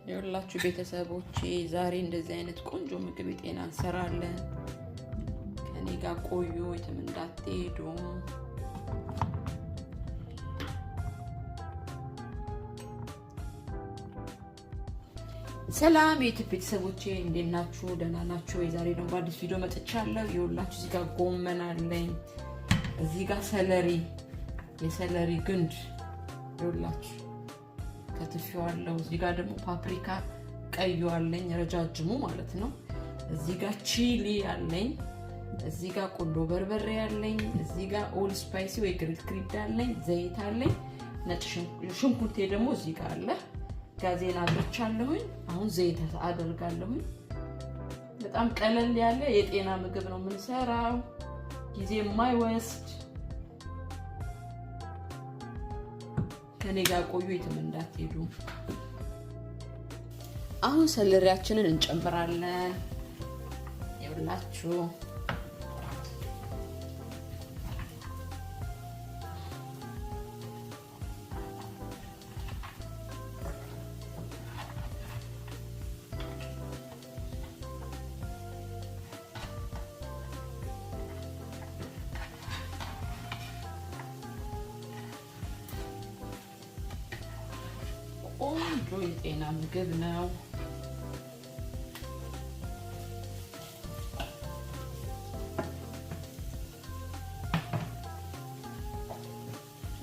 የሁላችሁ ቤተሰቦቼ ዛሬ እንደዚህ አይነት ቆንጆ ምግብ የጤና እንሰራለን። ከኔ ጋር ቆዩ፣ የትም እንዳትሄዱ። ሰላም የዩቲዩብ ቤተሰቦቼ እንዴት ናችሁ? ደህና ናችሁ? የዛሬ ደግሞ በአዲስ ቪዲዮ መጥቻለሁ። የሁላችሁ እዚህ ጋር ጎመን አለኝ፣ እዚህ ጋር celery፣ የ celery ግንድ ይኸውላችሁ ከትፌዋለሁ። እዚህ ጋር ደግሞ ፓፕሪካ ቀዩ አለኝ፣ ረጃጅሙ ማለት ነው። እዚህ ጋር chili አለኝ፣ እዚህ ጋር ቁንዶ በርበሬ አለኝ፣ እዚህ ጋር all spicy ወይ ግሪል ክሪድ አለኝ፣ ዘይት አለኝ፣ ነጭ ሽንኩርቴ ደግሞ እዚህ ጋር አለ። ጋዜን አብርቻለሁኝ። አሁን ዘይት አደርጋለሁኝ። በጣም ቀለል ያለ የጤና ምግብ ነው የምንሰራው፣ ጊዜ የማይወስድ። ከኔ ጋር ቆዩ፣ የትም እንዳትሄዱ። አሁን celery ያችንን እንጨምራለን። ይኸውላችሁ ቆንጆ የጤና ምግብ ነው።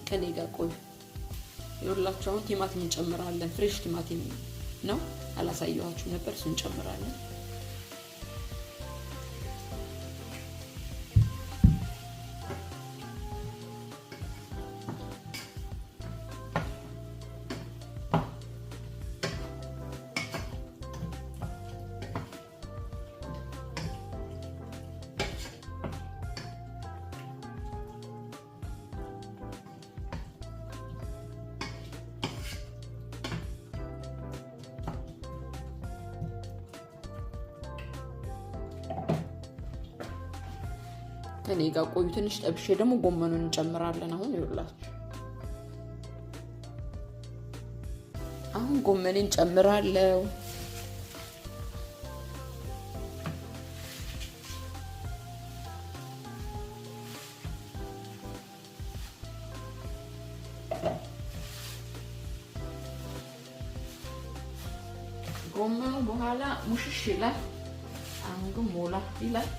ከኔ ጋር ቆዩ። ይኸውላችሁ አሁን ቲማቲም እንጨምራለን። Fresh ቲማቲም ነው፣ አላሳየኋችሁ ነበር። እሱ እንጨምራለን። ከኔ ጋር ቆዩ። ትንሽ ጠብሼ ደግሞ ጎመኑን እንጨምራለን። አሁን ይኸውላችሁ አሁን ጎመኔን ጨምራለሁ። ጎመኑ በኋላ ሙሽሽ ይላል። አሁን ግን ሞላ ይላል።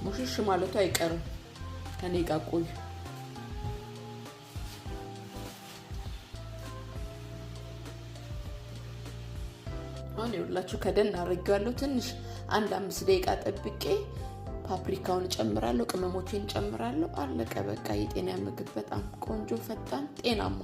ሙሽሽ ማለቱ አይቀርም። ከኔ ጋር ቆዩ። አሁን ይኸውላችሁ ከደን አድርጌዋለሁ። ትንሽ አንድ 5 ደቂቃ ጠብቄ ፓፕሪካውን እጨምራለሁ፣ ቅመሞቼን እጨምራለሁ። አለቀ በቃ። የጤና ምግብ በጣም ቆንጆ፣ ፈጣን፣ ጤናማ።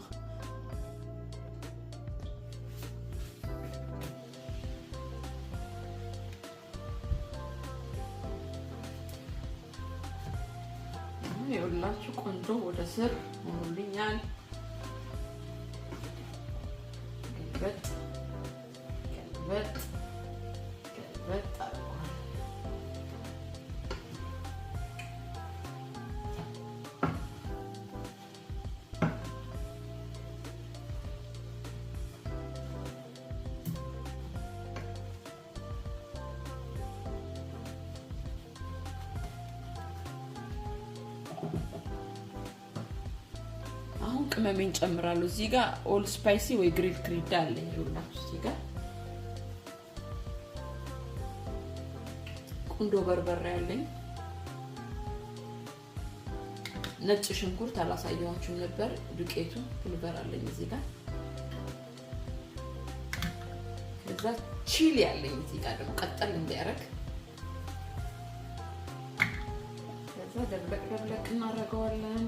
ይኸውላችሁ ቆንጆ ወደ ስር ሆኖልኛል። ገልበጥ ገልበጥ ገልበጥ አድርጓል። አሁን ቅመሜን ጨምራለሁ። እዚህ ጋር all spicy ወይ ግሪል ክሪዳ አለኝ። ይኸውላችሁ እዚህ ጋር ቁንዶ በርበሬ አለኝ። ነጭ ሽንኩርት አላሳየኋችሁም ነበር። ዱቄቱ pulver አለኝ እዚህ ጋር። ከዛ chili አለኝ እዚህ ጋር ደግሞ ቀጠል እንዲያደርግ። ከዛ ደብለቅ ደብለቅ እናደርገዋለን።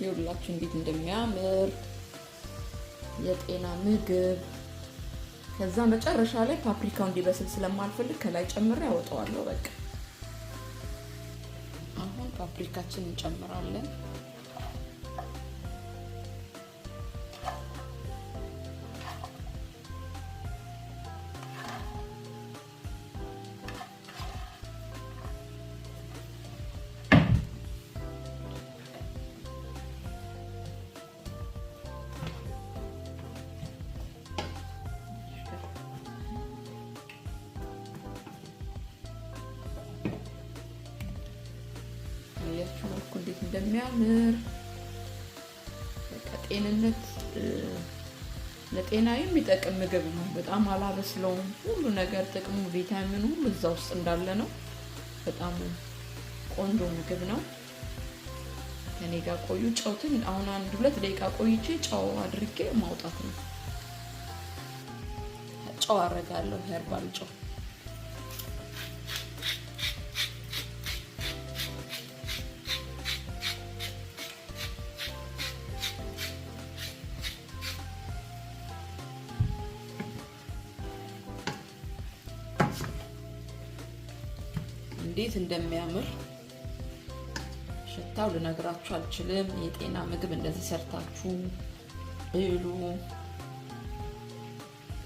ይኸውላችሁ እንዴት እንደሚያምር የጤና ምግብ። ከዛ መጨረሻ ላይ ፓፕሪካው እንዲበስል ስለማልፈልግ ከላይ ጨምሬ አወጣዋለሁ። በቃ አሁን ፓፕሪካችን እንጨምራለን። ያያችሁ መልኩ እንዴት እንደሚያምር በቃ ጤንነት ለጤና የሚጠቅም ምግብ ነው። በጣም አላበስለውም። ሁሉ ነገር ጥቅሙ ቪታሚኑ ሁሉ እዛ ውስጥ እንዳለ ነው። በጣም ቆንጆ ምግብ ነው። ከኔ ጋር ቆዩ። ጨውትን አሁን 1-2 ደቂቃ ቆይቼ ጨው አድርጌ ማውጣት ነው። ጨው አደርጋለሁ፣ ሄርባል ጨው። እንዴት እንደሚያምር ሽታው ልነግራችሁ አልችልም። የጤና ምግብ እንደዚህ ሰርታችሁ ብሉ።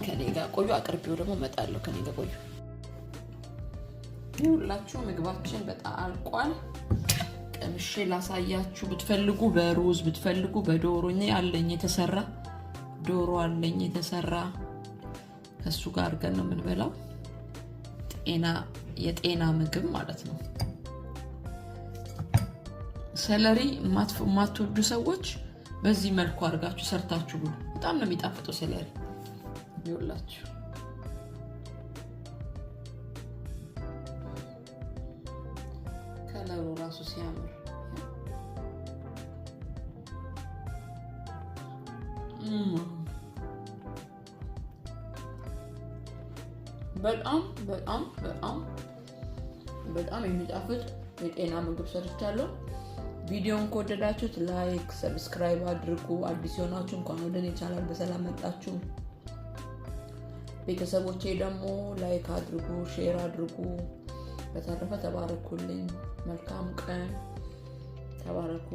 ከኔ ጋር ቆዩ። አቅርቢው ደግሞ እመጣለሁ። ከኔ ጋር ቆዩ። ይኸውላችሁ ምግባችን በጣም አልቋል። ቀምሼ ላሳያችሁ። ብትፈልጉ በሩዝ ብትፈልጉ በዶሮ እኔ አለኝ የተሰራ ዶሮ አለኝ የተሰራ ከሱ ጋር አድርገን ነው የምንበላው። የጤና ምግብ ማለት ነው። ሰለሪ የማትወዱ ሰዎች በዚህ መልኩ አድርጋችሁ ሰርታችሁ ብሉ። በጣም ነው የሚጣፍጠው ሰለሪ። ይኸውላችሁ ከለሩ ራሱ ሲያምር በጣም በጣም በጣም በጣም የሚጣፍጥ የጤና ምግብ ሰርቻለሁ። ቪዲዮውን ከወደዳችሁት like፣ subscribe አድርጉ። አዲስ የሆናችሁ እንኳን ወደ እኔ ቻናል በሰላም መጣችሁ። ቤተሰቦቼ ደግሞ like አድርጉ፣ share አድርጉ። በተረፈ ተባረኩልኝ። መልካም ቀን። ተባረኩ።